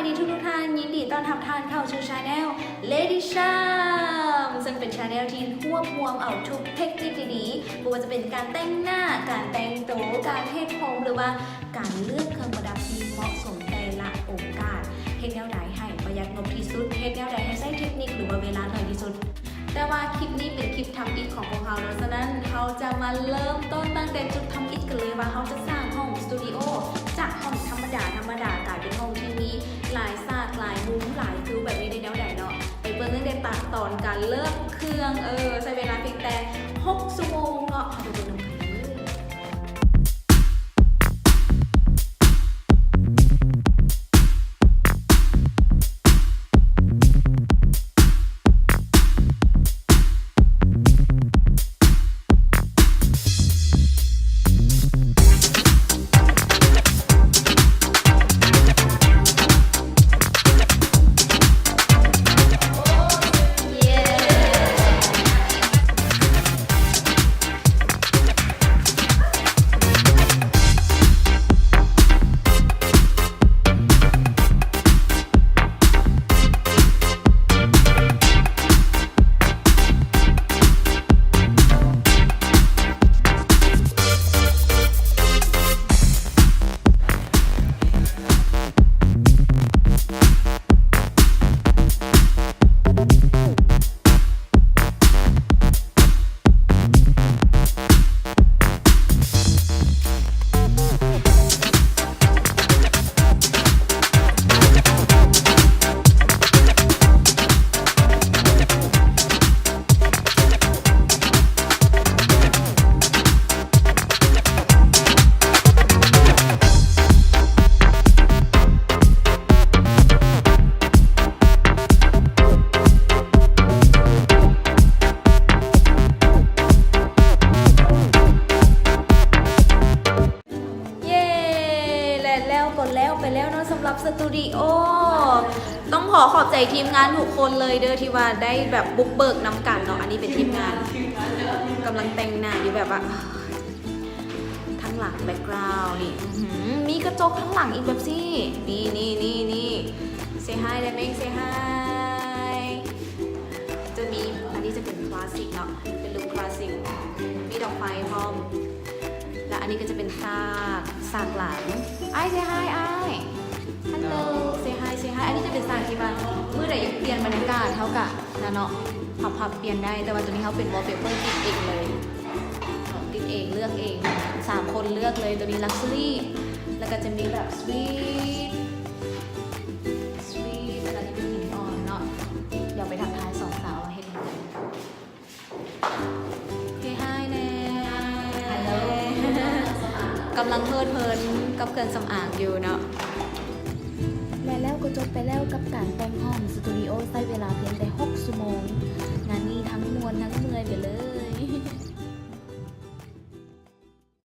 ສະຫວັດດີທຸກໆທ່ານ, ຍິນດີຕ້ອນຮັບທ່ານເຂົ້າສູ່ Channel Lady Charm ເຊິ່ງເປັນ Channel ທີ່ຮວບຮວມເອົາທຸກເທັກນິກດີໆ ບໍ່ວ່າຈະເປັນການແຕ່ງໜ້າ, ການແຕ່ງໂຕ, ການເຮັດຜົມ ຫຼືວ່າການເລືອກເຄື່ອງປະດັບທີ່ເໝາະສົມແຕ່ລະໂອກາດ, ເຮັດແນວໃດໃຫ້ປະຢັດງົບທີ່ສຸດ, ເຮັດແນວໃດໃຫ້ໃຊ້ເທັກນິກ ຫຼືວ່າເວລາໜ້ອຍທີ່ສຸດ. ແຕ່ວ່າຄລິບນີ້ເປັນຄລິບທຳອິດຂອງພວກເຮົາເນາະ, ສະນັ້ນເຮົາຈະມາເລີ່ມຕົ້ນຕັ້ງແຕ່ຈຸດທຳອິດກັນເລີຍວ່າ ເຮົາຈະສ້າງຫ້ອງສະຕູດິໂອຈາກຫ້ອງທຳມະດາໆ ກາຍເປັນຫ້ອງທີ່ມີຫຼາຍສາກ, ຫຼາຍມຸມ, ຫຼາຍຟິວແບບນີ້ໄດ້ແນວໃດເນາະ. ໄປເບິ່ງຕັ້ງແຕ່ຕັດຕອນການເລີ່ມເຄື່ອງ, ເອີ, ໃຊ້ເວລາພຽງແຕ່ຫົກຊົ່ວໂມງເນາະ, ເຮົາໄປເບິ່ງນຳກັນເລີຍ. ເຢ້ ແລະ ແລ້ວກໍແລ້ວໄປແລ້ວເນາະ ສຳລັບສະຕູດິໂອ. ຕ້ອງຂໍຂອບໃຈທີມງານທຸກຄົນເລີຍເດີ ທີ່ວ່າໄດ້ແບບບຸກເບີກນຳກັນເນາະ. ອັນນີ້ເປັນທີມງານກຳລັງແຕ່ງໜ້າຢູ່ ແບບວ່າ ທາງຫຼັງ ແບັກກຣາວນີ້ ອືຫື ມີກະຈົກທາງຫຼັງອີກແບບຊີ້ ນີ້ໆ ເຊຮາຍໄດ້ແມ່ງ ເຊຮາຍ. ຈະມີ ອັນນີ້ຈະເປັນຄລາສສິກເນາະ ເປັນລຸກຄລາສສິກ ມີດອກໄຟພ້ອມ ແລະ ອັນນີ້ກໍຈະເປັນສາກ ສາກຫຼັງ. ອ້າຍ ເຊຮາຍ ອ້າຍ ຮັນໂຫຼ ເຊຮາຍ ເຊຮາຍ. ອັນນີ້ຈະເປັນສາກທີ່ວ່າ ມື້ໃດຢາກປ່ຽນບັນຍາກາດ ເຮົາກະ ນະເນາະ ພັບໆປ່ຽນໄດ້ ແຕ່ວ່າໂຕນີ້ເຮົາເປັນ wallpaper ຕິດເອງເລີຍ ຕິດເອງ ເລືອກເອງ ສາມຄົນເລືອກເລີຍ. ໂຕນີ້ luxury ແລ້ວກໍຈະມີແບບ sweet sweet ແລ້ວກໍນີ້ເປັນຫີນອ່ອນເນາະ. ດຽວໄປທັກທາຍສອງສາວວ່າເຮັດຫຍັງກັນ. Say hi ແນ່ ກຳລັງເພີດເພີນກັບເຄື່ອງສຳອາງຢູ່ເນາະ. ແລະ ແລ້ວກໍຈົບໄປແລ້ວກັບການແຕ່ງຫ້ອງສະຕູດິໂອ ໃຊ້ເວລາພຽງແຕ່ຫົກຊົ່ວໂມງ. ງານນີ້ທັງມ່ວນທັງເມື່ອຍໄປເລີຍ.